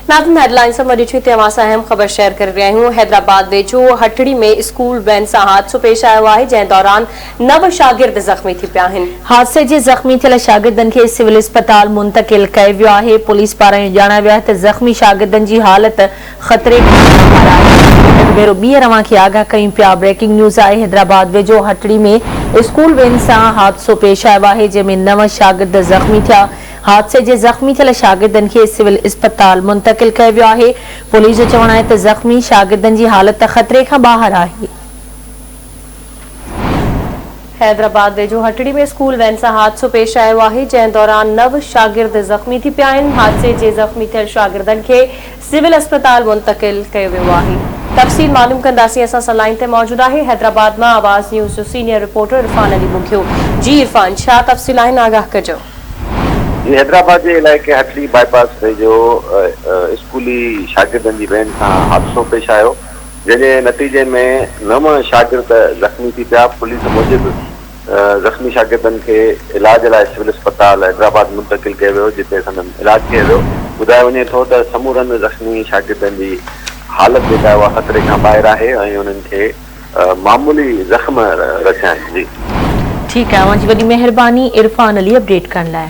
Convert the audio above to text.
ناظرين هيڊلائنز سان ڏٺي تي اوهان سان اهم خبر شيئر ڪري رهيا آهيون حيدرآباد ويجهو هٽڙي ۾ اسڪول وين سان حادثو پيش آيو آهي جنهن دوران نو شاگرد زخمي ٿي پيا آهن. حادثي جي زخمي ٿيل شاگردن کي سول اسپتال منتقل ڪيو ويو آهي پوليس پاران اهو ڄاڻايو ويو آهي ته زخمي شاگردن جي حالت خطري کان ٻاهر آهي. هڪ ڀيرو ٻيهر اوهان کي آگاهه ڪيون پيا بريڪنگ نيوز آهي حيدرآباد ويجهو هٽڙي ۾ اسڪول وين سان حادثو پيش آيو آهي جنهن ۾ نو شاگرد زخمي ٿيا حادثي جي زخمي ٿيل شاگردن کي سول اسپتال منتقل ڪيو ويو آهي پوليس جو چوڻ آهي ته زخمي شاگردن جي حالت خطري کان ٻاهر آهي. حيدرآباد ويجهو هٽڙي ۾ اسڪول وين سان حادثو پيش آيو آهي جنهن دوران نو شاگرد زخمي ٿي پيا آهن حادثي جي زخمي ٿيل شاگردن کي سول اسپتال منتقل ڪيو ويو آهي تفصيل معلوم ڪنداسين اسان سان لائين تي موجود آهي حيدرآباد مان آواز نيوز جو سينيئر رپورٽر عرفان علي ٻگهيو جي عرفان ڇا تفصيل آهن آگاهه ڪجو. جي حيدرآباد جي علائقي هٽڙي باء پاس ويجهو اسڪولي شاگردن جي وين سان حادثو پيش آيو جنهن جي نتيجي ۾ نو شاگرد زخمي ٿي پيا، پوليس موجب زخمي شاگردن کي علاج لاء سول اسپتال حيدرآباد منتقل ڪيو ويو جتي سندن علاج ڪيو ويو، ٻڌايو وڃي ٿو ته سمورن زخمي شاگردن جي حالت جيڪا آهي اها خطري کان ٻاهر آهي ۽ انهن کي معمولي زخم رسيا آهن. جي. ٺيڪ آهي اوهان جي وڏي مهرباني عرفان علي اپڊيٽ ڪرڻ لاء.